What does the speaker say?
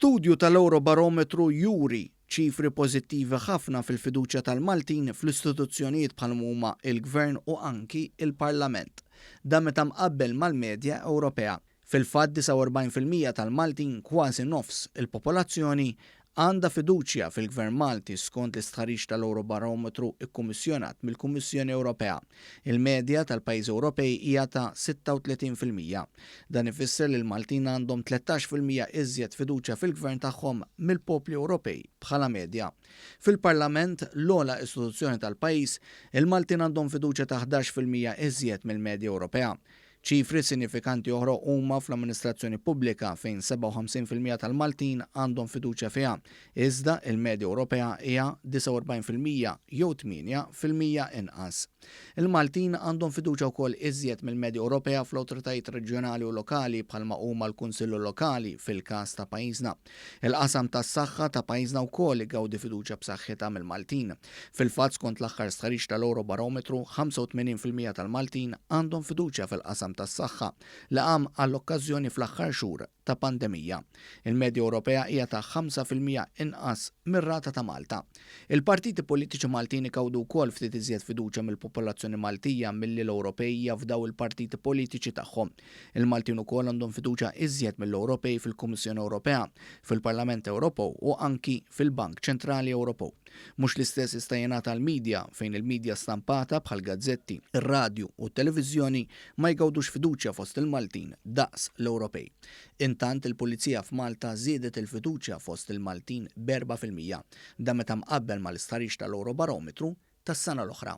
Studju tal-Ewrobarometru juri ċifri pożittivi ħafna fil-fiduċja tal-Maltin fl-istituzzjonijiet bħal huma il-Gvern u anki il-Parlament. Dan meta mqabbel mal-medja Ewropea. Fil-fatt, 49% tal-Maltin, kważi nofs il-popolazzjoni, għandha fiduċja fil-Gvern Malti skont l-istħarriġ tal-Ewrobarometru ikkummissjonat mill-Kummissjoni Ewropea. Il-medja tal-pajjiżi Ewropej hija ta' 36%. Dan ifisser li l-Maltin għandhom 13% iżjed fiduċja fil-gvern tagħhom mill-popli Ewropej bħala medja. Fil-Parlament, l-ogħla istituzzjoni tal-pajjiż, il-Maltin għandhom fiduċja ta' 11% iżjed mill-medja Ewropea. Ċifri sinifikanti oħra huma fl-amministrazzjoni pubblika, fejn 57% tal-Maltin għandhom fiduċja fiha, iżda il-medja Ewropea hija 49% jew 8% inqas. Il-Maltin għandhom fiduċja wkoll iżjed mill-medja Ewropea fl-awtoritajiet reġjonali u lokali, bħalma huma l-Kunsilli Lokali fil-każ ta' pajjiżna. Il-qasam tas-saħħa ta' pajjiżna wkoll igawdi fiduċja b'saħħitha mill-Maltin. Fil-fatt, skont l-aħħar stħarriġ tal-Ewrobarometru, 85% tal-Maltin għandhom fiduċja fil-qasam tas-saħħa li qam għall-okkażjoni fl-aħħar xhur ta' pandemija. Il-medja Ewropea hija ta' 5% inqas mir-rata ta' Malta. Il-partiti politiċi Maltin igawdu wkoll ftit iżjed fiduċja mill-popolazzjoni Maltija milli l-Ewropej jafdaw il-partiti politiċi tagħhom. Il-Maltin ukoll għandhom fiduċja iżjed mill-Ewropej fil-Kummissjoni Ewropea, fil-Parlament Ewropew u anki fil-Bank Ċentrali Ewropew. Mhux l-istess jista' jingħad għall-medja, fejn il-medja stampata bħal gazzetti, ir-radju u t-televiżjoni ma jgawdux fiduċja fost il-Maltin daqs l-Ewropej. Intant, il-Pulizija f'Malta żiedet il-fiduċja fost il-Maltin b'4%. Dan meta mqabbel mal-istħarriġ tal-Ewrobarometru tas-sena l-oħra.